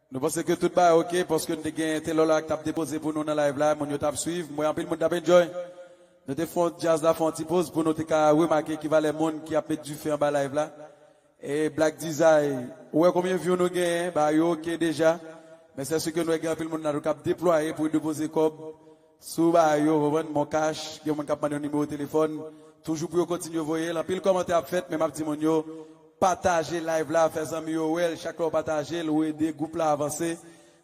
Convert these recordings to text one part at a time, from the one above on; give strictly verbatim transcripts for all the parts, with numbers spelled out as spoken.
Nou panse ke tout bagay oke, paske nou te gen Telor la k t ap depoze pou nou nan live la, moun yo t ap swiv, m wè anpil moun t ap enjoy. Nou te fè yon djaz la, fè yon ti poz pou nou te ka remake ki valè moun ki ap met dife anba live la. E Black Design, ou wè konbyen view nou genyen, bagay yo oke deja. Men se si ke nou wè gen anpil moun la nou k ap deplwaye pou yo depoze kòb sou bagay yo, ou konprann, Mon Cash, gen moun k ap mande yon nimewo telefòn, toujou pou yo kontinye voye l. Anpil kòmantè ap fèt, men m ap di moun yo, pataje live la, fè zanmi yo wè l, chak lè w pataje l, ou ede gwoup la avanse,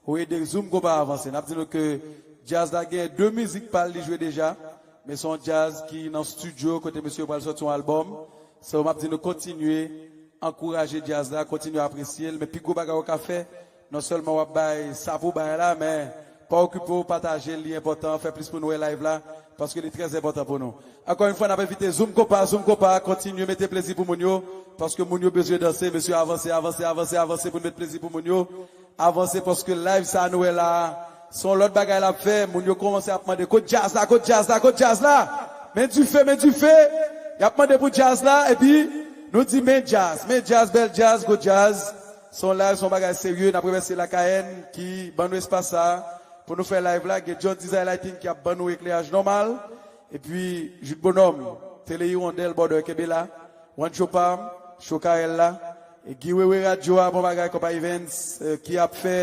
ou ede Zoom Konpa avanse. N ap di nou ke djaz la gen de mizik pa l li jwe deja, men se yon djaz ki nan estidyo kote mesye yo pral sòti yon albòm. So, m ap di nou kontinye ankouraje djaz la, kontinye apresye l, men pi gwo bagay ou ka fè, non sèlman w ap bay sa pou bay la, men pa okipe w, pataje l, li enpòtan, fè plis moun wè live la, paske li trè enpòtan pou nou. Ankò yon fwa, n ap envite Zoom Konpa, Zoom Konpa, kontinye mete plezi pou moun yo, paske moun yo bezwen danse, mesye, avanse, avanse, avanse, avanse pou n met plezi pou moun yo, avanse, paske live sa nou wè la, se yon lòt bagay l ap fè, moun yo kòmanse ap mande, kot djaz la, kot djaz la, kot djaz la? Men dife, men dife, y ap mande pou djaz la, epi nou di, men djaz, men djaz, bèl djaz, gwo djaz. Se yon live, se yon bagay serye. N ap remèsye Lakayèn ki ban nou espas sa a pou nou fè live la. Gen John Design Lighting ki ap ban nou ekleyaj nòmal. Epi, Jude Bonhomme, Tele Hirondelle, Border, kenbe la. Juancho Pam, Chokarèl la. E Guy Wewe Radio a, bon bagay, Konpa Events, eh, ki ap fè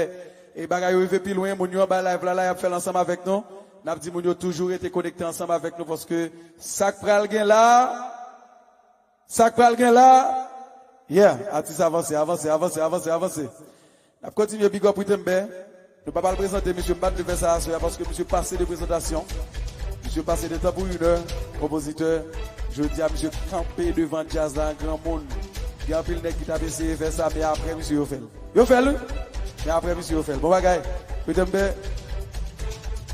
e bagay yo rive pi lwen. Moun yo anba live la, la, y ap fè l ansanm avèk nou. N ap di moun yo toujou rete konekte ansanm avèk nou, paske sa k pral gen la, sa k pral gen la, yeah, atis avanse, avanse, avanse, avanse, avanse. N ap kontinye big up Ritm Bè. Nou pa pral prezante misye, m pa t vle fè sa aswè a paske misye pase de prezantasyon. Misye pase de tan pou inè, konpozitè. Jodi a, misye kanpe devan djaz la, granmoun. Gen anpil nèg ki t ap eseye fè sa, men apre misye yo fè l. Yo fè l, wi. Men apre misye yo fè l. Bon bagay. Ritm Bè.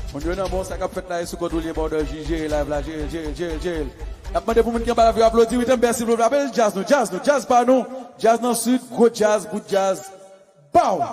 Moun yo nan bon, sa k ap fèt la, e sou kont ou l ye, Border J, jere live la, jere, jere, jere, jere l. N ap mande pou moun ki anba live yo aplodi Ritm Bè, silvouplè. Ape djaz nou, djaz nou, djaz pa nou. Djaz nan sid, gwo djaz, bout djaz. Bow!